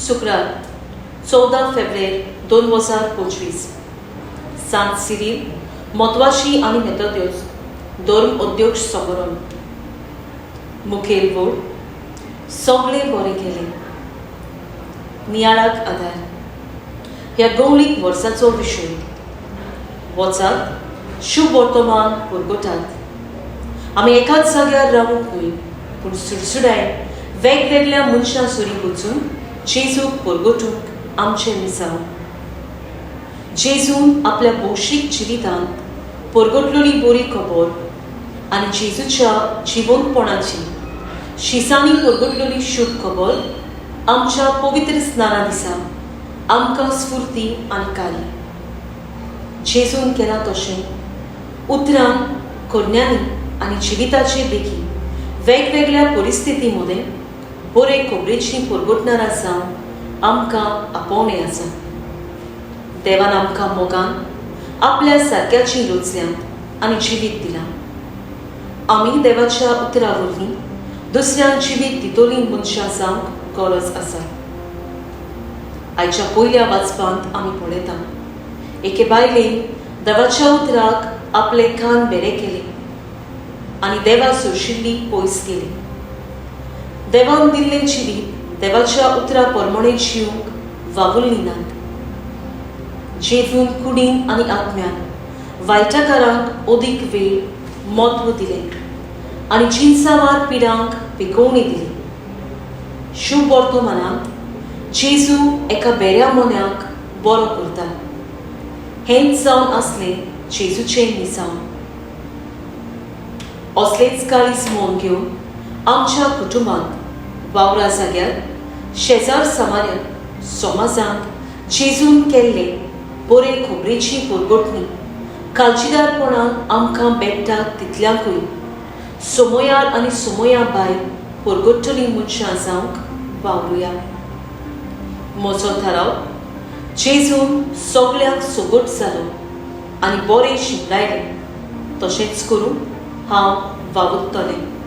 शुक्रार, 14 फेब्रेर 2025. सांत सिरील, मोतवाशी आनी मेतोद्योस, धर्म अध्यक्ष सोबरोन. मुखेल वोड, सगळें बरें केलें. नियाळाक आदार. ह्या गवळीक वर्साचो विशय, वचात, शुभ वर्तमान पुरगोटात. आमी एकाच जाग्यार रावूंक न्हय, पूण सुडसुडाय वेगवेगळ्या मनशां सुरी वचून जेजूक परगटूंक आमचें मिसांव. जेजून आपल्या भौशीक जिवितांत परगटलेली बरी खबर आनी जेजूच्या जिवंतपणाची शिसांनी परगटलेली शुभ खबर आमच्या पवित्र स्नाना दिसा आमकां स्फूर्ती आनी कार्य. जेजून केलां तशें उतरान, करण्यांनी आनी जिविताचे देखी वेगवेगळ्या परिस्थिती मदें बरे खबरेची परगटणारा जावन आमकां आपोवणें आसा. देवान आमकां मोगान आपल्या सारक्याची रचल्यांत आनी जिवीत दिलां. आमी देवाच्या उतरा वरवीं दुसऱ्यांक जिवीत दितोली मनशां जावंक गरज आसा. आयच्या पयल्या वाचपांत आमी पळयता, एके बायलेन देवाच्या उतराक आपले कान बेरे केले आनी देवा सोशिल्ली पयस केली. देवान दिल्लें जिवीत देवाच्या उतरा प्रमाणे जिवंक वावुरली नात. जेजून कुडीन आनी आत्म्यान वायटाकारांक अदीक वेळ म्हत्व दिलें आनी जिनसावार पिडांक पिकोवणी दिली. शुभ वर्तमानांत जेजू एका बेऱ्या मोन्याक बरो करता. हेंच जावन आसलें जेजूचें मिसांव. असलेच काळीज मन घेवन आमच्या कुटुंबांत, वावरा जाग्यार, शेजार समाजांत, समाजांत जेजून केल्ले बरे खबरेची परगटणी काळजीदारपणान आमकां बेट्टा तितल्यांकूय समयार आनी समया भायर परगटतली मनशां जावंक वावरुया. म्हजो थाराव, जेजून सगळ्यांक सोगट जालो आनी बरें शिंपडायलें, तशेंच करून हांव वावुरतलें.